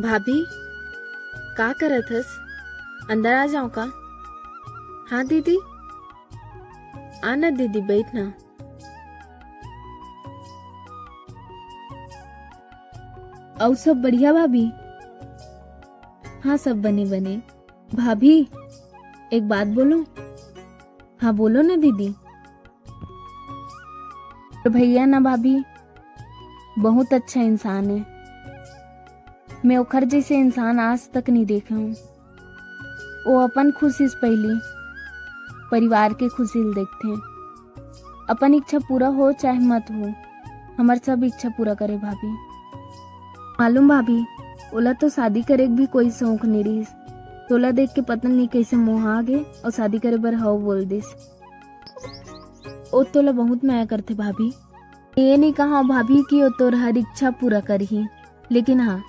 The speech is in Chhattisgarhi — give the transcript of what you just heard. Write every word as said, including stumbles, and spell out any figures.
भाभी, का करत हस? अंदर आ जाऊं का? हाँ दीदी। आ ना दीदी, बैठ ना। अउ सब बढ़िया भाभी? हाँ, सब बने बने। भाभी, एक बात बोलूं? हाँ, बोलो ना दीदी। तो भैया ना भाभी, बहुत अच्छा इंसान है। मैं ओखर जैसे इंसान आज तक नहीं देखे हूँ। वो अपन खुशी से पहली परिवार के खुशी ल देखते हैं। अपन इच्छा पूरा हो चाहे मत हो, हमर सब इच्छा पूरा करे भाभी। मालूम भाभी, ओला तो शादी करे के भी कोई शौक नहीं रहिस। तोला देख के पता नहीं कैसे मोह आ गे और शादी करे बर हव बोल दिस। ओ तोला बहुत माया करथे भाभी। ये नहीं कहा भाभी कि ओ तोर हर इच्छा पूरा करही, लेकिन हाँ,